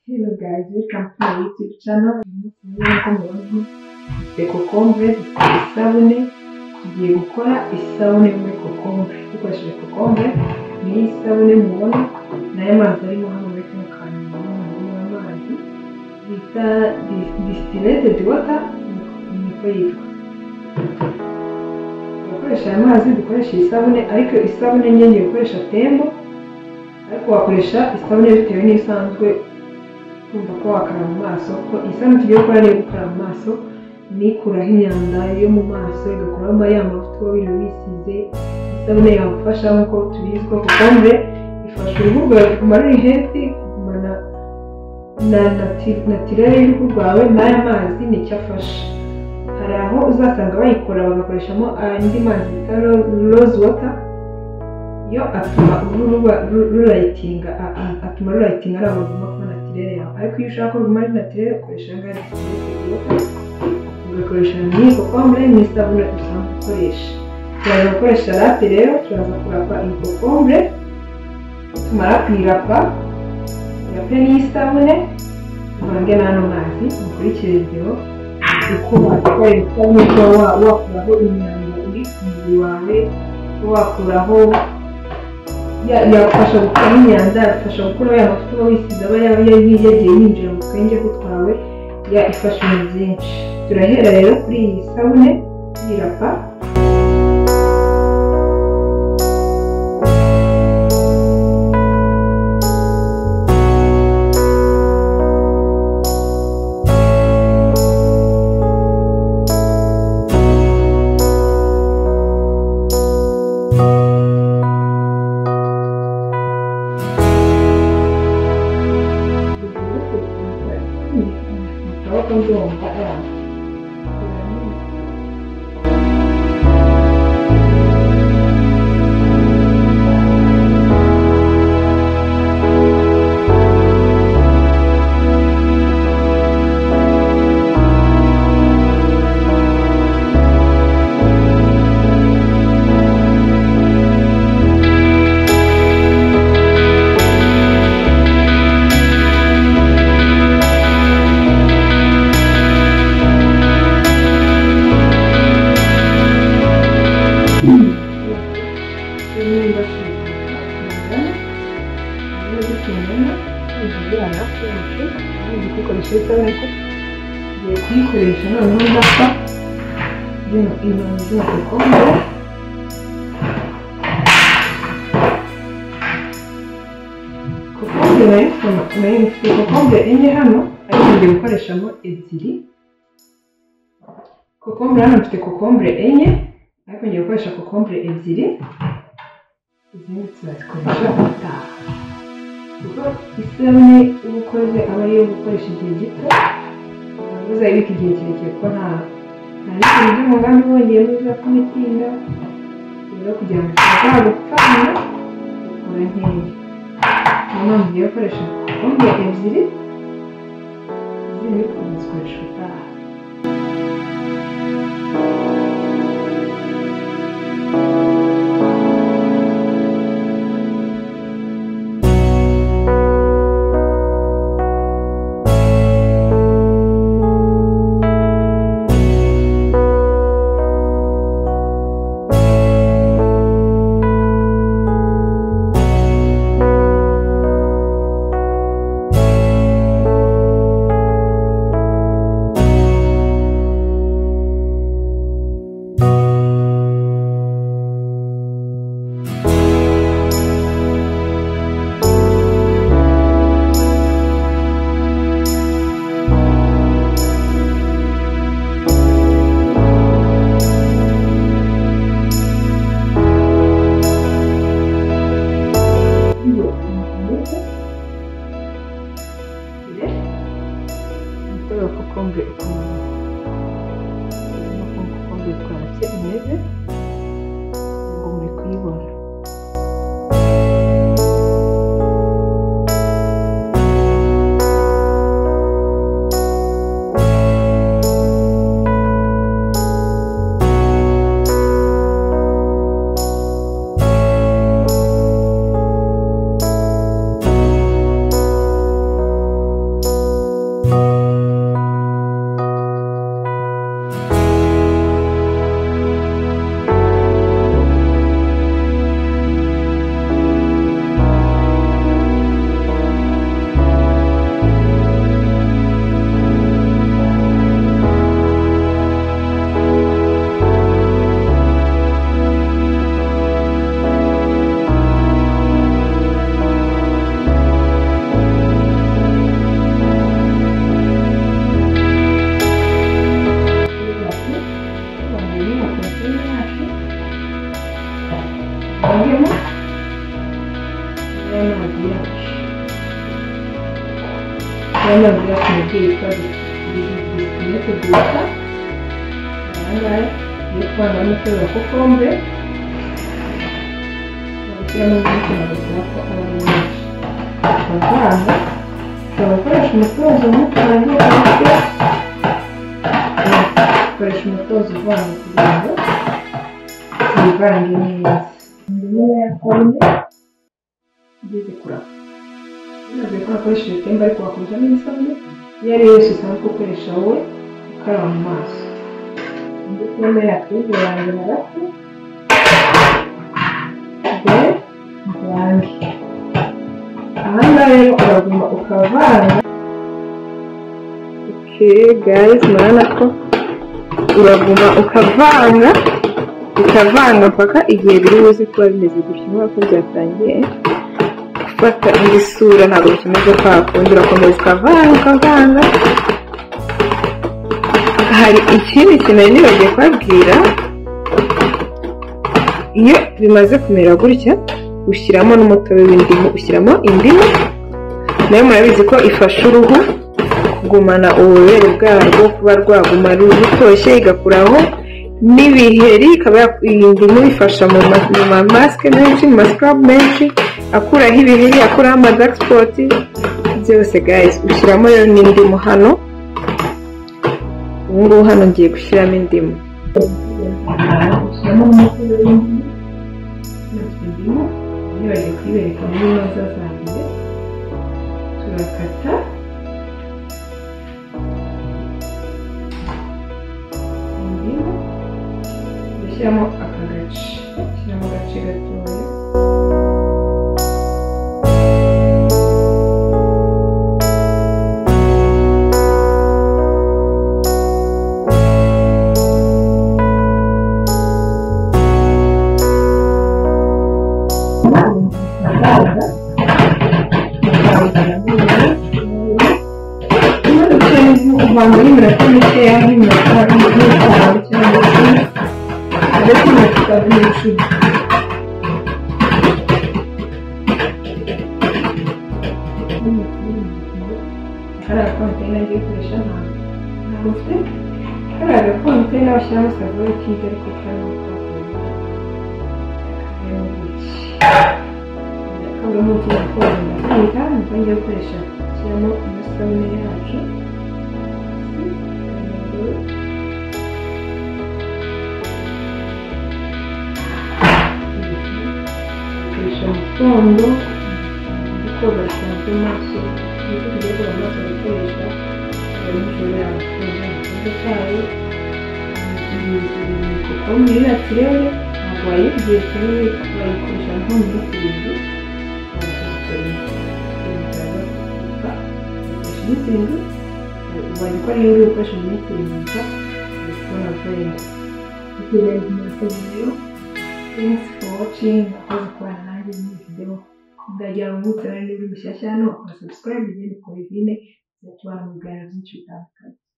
Hello guys, welcome to my YouTube channel. Uyu munsi mubona dufite kokombure, dufite isabune. Tugiye gukora isabune muri kokombure dukoresheje kokombure. Ni isabune mubona n'aya mazi arimo hano muri kano kantu mubona amazi bita distillated water, niko yitwa. Turakoresha aya mazi, dukoresha isabune, ariko isabune ngiye gukoresha Tembo, ariko wakoresha isabune bitewe n'isanzwe kumva ko wakaraba mu maso. Ko isabune tugiye gukora ni gukaraba mu maso, nikuraho imyanda yo mu maso, igakuramo ya mavuta uba wiriwe wisize. Isabune yagufasha nk'uko tubizi ko kokombure ifasha uruhu rwawe kuguma ruri healthy, kugumana na naturelle y'uruhu rwawe. N'aya mazi nicyo afasha. Hari aho uzasanga bayikora bagakoreshamo andi mazi bita rose water, yo atuma uruhu rurayitinga, atuma rurayitinga ntabwo ruguma kuba naturelle yawe. Ariko iyo ushaka ko ruguma ari naturelle ukoresha aya ngaya distillated water, ugakoresha n'iyi kokombure n'isabune usanzwe ukoresha. Turaza gukoresha râpe rero, turaza kurapa iyi kokombure. Tumara kuyirapa, turape n'isabune, tuvange n'ano mazi. Mukurikire video uko wakora isabune, kuba wakuraho imyanda iri ku mubiri wawe, wakuraho yagufasha gukuraho imyanda, yagufasha gukuraho ya mavuta uba wisize aba yagiye yinjira mu twenge twawe, ifasha ibintu byinshi. Turahera rero kuri iyi sabune tuyirapa. Ngiye kuyikoresha noneho ndapfa zino zino kokombure. Kokombure nayo mfite kokombure enye hano, ariko ngiye gukoreshamo ebyiri. Kokombure hano mfite kokombure enye, ariko ngiye gukoresha kokombure ebyiri, izindi tuzazikoresha ubutaha. Kuko isabune uba ukoze aba ari iyo gukoresha igihe gito, ntabwo uzayibika igihe kirekire kuko nta n'ibintu byo mu nganda wongeyemo bizatuma itinda. Rero kugira ngo itazagupfana ukora nkeya. Niyo mpamvu ngiye gukoresha kokombure ebyiri, izindi tukazikoresha ubutaha. Kokombure ukuntu kokombure twarapye imeze, ngo muri kuyibona. Y'amazi yacu mubyeyi yitwa disitinete gusa. Aya ngaya tugiye kuvanga n'umutobe wa kokombure, gushyiramo menshi ntabwo bisaba ko aba ari menshi. Ukavanga, ushobora gukoresha umutozo mukange ariko ukoresha umutozo uvanga kugira ngo wivange neza. Indimu ya sabune igeze kurapa. Ntabwo ko nakoresheje temba ariko wakoresha n'isabune iyo ari yo yose usanzwe ukoresha wowe ukaraba mu maso. Indi pome yacu yivanze na gato, then uvange. Aha ngaha rero uraguma ukavanga. Okay guys, murabona ko uraguma ukavanga ukavanga mpaka igihe biri buze kuba bimeze gutya. Urabona ko byatangiye gufata indi sura, ntabwo bikimeze kwa kundi. Urakomeza ukavanga ukavanga. Hari ikindi kintu nari nibagiye kubabwira, iyo bimaze kumera gutya ushyiramo n'umutobe w'indimu, ushyiramo indimu nayo murabizi ko ifasha uruhu kugumana ububobere bwarwo, kuba rwaguma rutoshye, igakuraho n'ibiheri. Ikaba indimu ifasha mu ma masike menshi, mu ma scrub menshi, akuraho ibiheri, akuraho ama dark spot byose guys. Ushyiramo rero n'indimu hano. Ubu ngubu hano ngiye gushyiramo indimu. Ushyiramo n'umutobe w'indimu. Indimu nibagiye kuyibereka muri noza zanjye. Turakata indimu, dushyiramo aka gace, ushyiramo agace gatoya. Kuvanga n'iminota mikeya, nk'iminota nk'itanu cyangwa icumi, hagati y'iminota itanu n'icumi. Kariya gakonteyina ngiye gukoresha ntabwo mfite kariya gakonteyina bashyiramo savure kiza, ariko kano kavuyemo ubuki. Kavuyemo ubuki gakondo ndakabika, niko ngiye gukoresha shyiramo ino sabune yacu. Gukoresha mu gitondo ndi koga bisanzwe mu maso, nibwo tugiye koga mu maso gukoresha nijoro yawe ikibazo cyayo. Kokombure natirere ntabwo wayirya igihe kinini, wayikoresha nko mu minsi irindwi, ukoresha iminsi irindwi, wayikora iyo uri gukoresha mu minsi irindwi gusa, uri kubona ko yenda. Thanks for watching. Mwakoze kubana nanjye muri iyi video. Ndagira ngo mwibutse niba uri mushyashya hano, ukora subscribe, ugende ukora izindi, tuzatubana mu biganiro byinshi bitandukanye.